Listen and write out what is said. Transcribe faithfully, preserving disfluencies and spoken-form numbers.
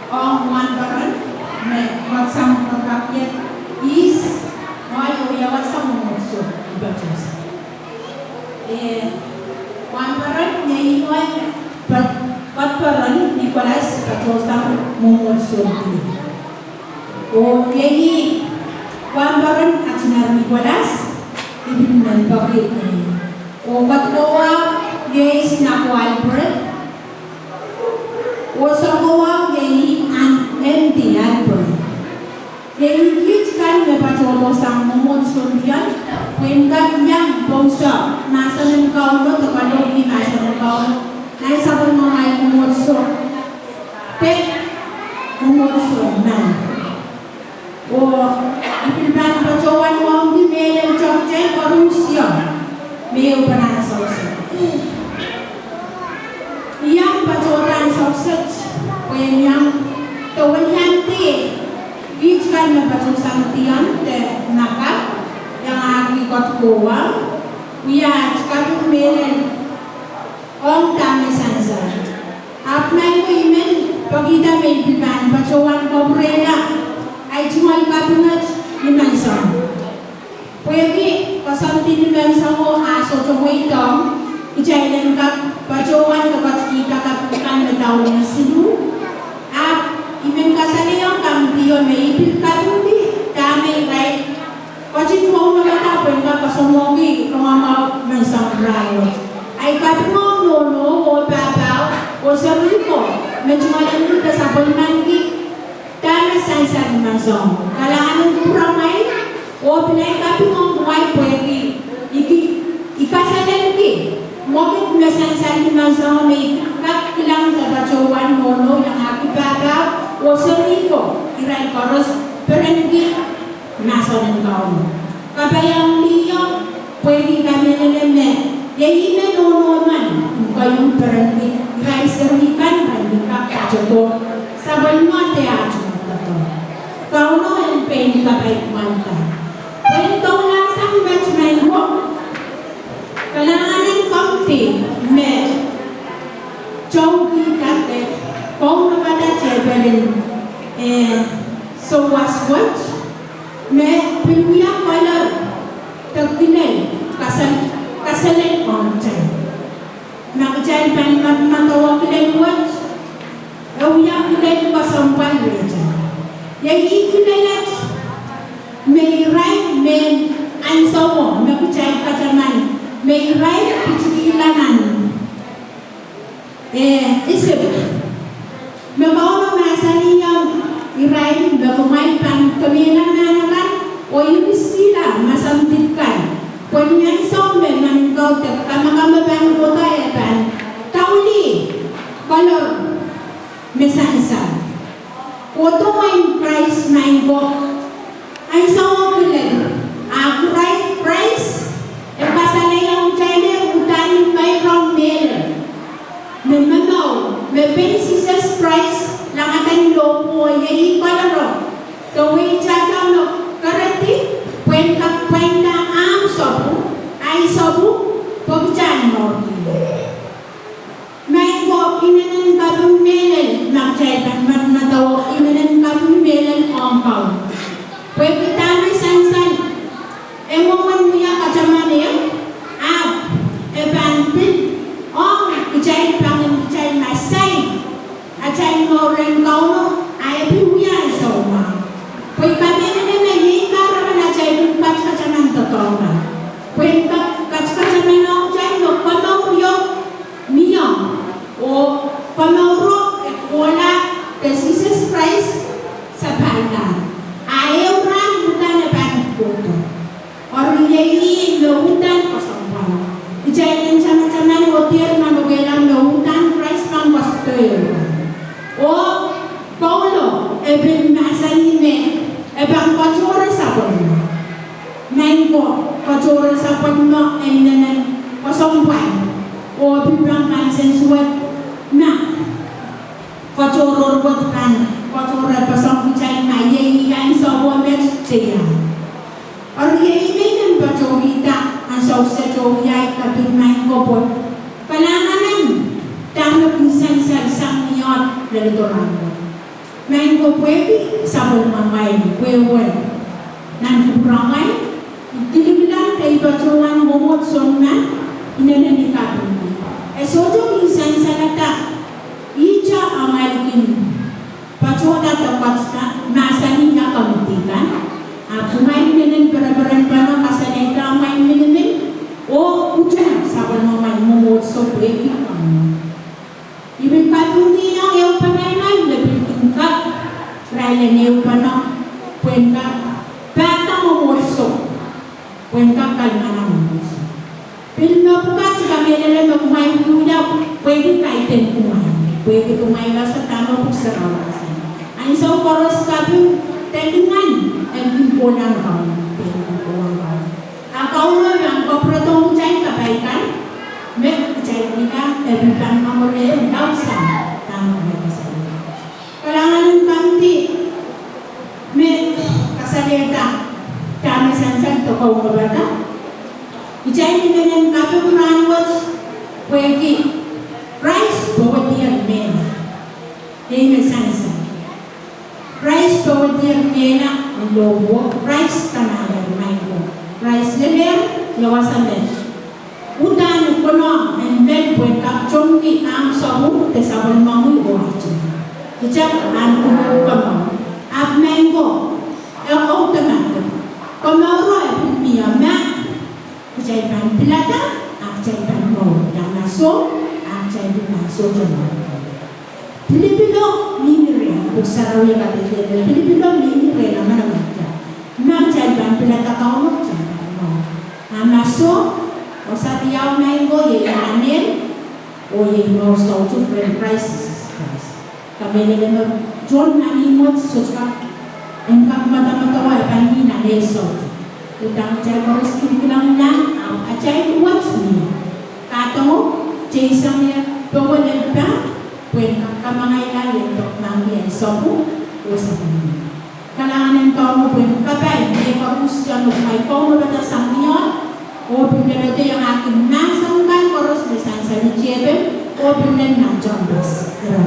Ong wahnpoaron me koasoandi pahn kak iet ihs, ngehi oh ia wasang mwomwohdiso I patohsang. Eh, wahnpoaron, iei ngehi, Pat-, Patpoaron Nicholas, patohsang mwomwohdiso. Oh iei wahnpoaron Atiner Nicholas, I pil men peki. Oh kadokowa iei Sinako Alfred. Oh sounkowa iei Andy Alfred. Iei kiht kan me patohsang mwomwohdiso ong pil, pwehn kak iang pousehla mahsen en Kauno, doadoahngki mahsen en Kauno nan sapwellimamwail mwomwohdiso. Pek mwomwohdiso nan. Oh I pil pahn patohwan wauneki mehlel toahkte koaros, me I pahn ansou set. I iang patohwan ansou set pwe I iang dowen iang de kiht kan me patohsang dion de nakap, iangahki kadokowa, wia aht kaping mehlel ong dahme sansal. Ahpw ma I men pekihda me I pil pahn patohwan kapwurehla ahi tungoal kaping wet ni maing soangen. Pwehki koasoandi ni maing soangen a sohte mweidohng kitail en kak patohwan doadoahngkihda kaping kan me daulih siluh. Ahpw I men kasalehiong kaping me I pil kapingki dahme irail ketin kaunopada pwe irail kak koasoanehdi rongamwahu maing soangen rahnwet. Ahi kaping ong nohno oh pahpao oh seri ko me tungoal en kihda sapwellimaniki dahme sansal ni maing soangen. Kalahngan en kupwuramwail oh pil ahi kaping ong kumwail pwehki I ki-, I kaselelki mwekid me sansal ni maing soangen me I kak kilang de patohwan nohno, iangahki pahpao oh seri ko, irail koaros perenki mahsen en Kauno. Kapaiong liho, pwehki I kamehlele me iei me nohno men, I keieu perenki irail seri kan, irail kak patohdo sapwellime de aht doadoahk. Kauno en pein kapai kumwailda. Pwe I doulahsang met maing ko, kalahngan en komidi me tohkihda de kaunopada tepel en, eh, souwas wet, me pil wia kolor de kilel kasal-, kaselel ong kitail. Ma kitail pahn madamadau kilel wet, e wia kilel kesempwal rehtail. Iei kilel wet me irail mehn ansouo me kitail kataman, me irail pitikihla nan, eh, Isip. Me Kauno mahsanihong irail me kumwail pahn kemehla mahn akan oh irisihla masandit kan. Pwe ni ansou me manaman kaudok, kamakam me pahn kohda e pahn daulih kolor me sansal. Kohdo mwain Krais maing ko. Ansouo kilel, a Krais, Krais e kasalehiong kitail uhdahn ni meirong mehlel. Me momour, me pein Sises Krais langada ni lohpwuo, iei koloro, de weitahtail me kerehdi pwehn kak pwainda ahmw soapwu, ahi soapwu, pwe kitail mourki. Maing ko, inenen kaping mehlel, ma kitail pahn madamadau inenen kaping mehlel ong Kauno. Pwehki dahme sansal, e mwomwen wia kataman ehu, ahpw e pahn pil ong kitail pangin kitail ma sair atail mour rehn Kauno, a e pil wia ansou mwahu. Pwe I kamehlele me iei kahrepen atail pil katkataman doadoahk kan. Pwe I kak katkataman ong kitail me komour ieu mie, oh komouro e kohla de Sises Krais sapahlap. A ehu rahn uhdahn e pahn kohdo. Eri iei me uhdahn kesempwal. Kitail en tamataman oh dehr manokehla me uhdahn Krais pahn koasoia. Oh Kauno e pil mahsanih me e pahn katohre sapwellime. Maing ko, katohre sapwellime e inenen kesempwal. Oh pil pahn kansensuwed ma katohrohr wet pahn katohre kesempwal kitail ma iei ansouo met de ia. Eri iei me I men patohwanda ansou set oh iei kaping maing ko pwe kalahnganen dahme kin sansal sang ni ohl lel doadoahk. Maing ko, pwehki sapwellimamwail wehwe nan kupwuramwail, I kilikilang de I patohwan mwomwohdiso me I inenen kaping. E sohte kin sansalada ihte amwail kin patohda de koasoia mahsanih ia komiti kan, ahpw kumwail inenen pereperenpene kasalehda amwail minimin oh utung sapwellimamwail mwomwohdiso pwehki komwi. I pil kapingkihong ehupene me pil kin kak irail en ehupene pwehn kak pahda mwomwohdiso, pwehn kak kalimanau mwomwohdiso. Pil mepwukat, I kamehlele me kumwail wia pwehki kaidehn kumwail, pwehki kumwail ese dahme Pwuhk Sarawi mahsanih. Ansou koaros kaping de lingan en kin kohla Kauno, pwehn kin kohla Kauno. A Kauno pahn kapwuredohng kitail kapai kan me kitail kihla, e pil pahn kamwurehki laudsang dahme kitail kasalehiong. Kalahngan en komiti me kasalehda dahme sansal de kaunopada. Kitail inenen kaping rahnwet pwehki Krais powehdier mehla. Ih me sansal. Krais powehdier mehla en lohpwuo, Krais kamahler maing ko. Krais lelehr, ia wasa me uhdahn konohng en lel pwehn kak tongki ahmw sapwung de sapwellimomwi oh aht. Kitail pahn komour komour. Ahpw maing ko, e audaudki me komouro e pil mie ma kitail pahn pilada, a kitail pahn mour. Ia ma soh, a kitail pil pahn sohte mour. Pilipilo mihmi rehn, Pwuhk Sarawi kadehdehki pilipilo mihmi rehn manaman kitail. Ma kitail pahn pilada Kauno, kitail pahn mour. A ma soh, wasa riau maing ko iei aramas oh iei mour soutuk rehn Krais Sises Krais. Kamehlele me tohn nan ihmw wet sohte kak, en kak madamadau e pahn mih nan ehu soutuk. Uhdahn kitail koaros kin kilang nan, ahpw atail wet mie. Kadohng teisange powe lel pahn, pwehn kak kamangaila ien pahn mie en sapwung oh sapwung. Kalahngan en Kauno pwehn kapai mehkoaros sang kumwail kaunopada sang ni ohl, oh pil lel ede iangahki mahsen kan koaros me sansal ni tepel, oh pil lel nan tehnpas. Ira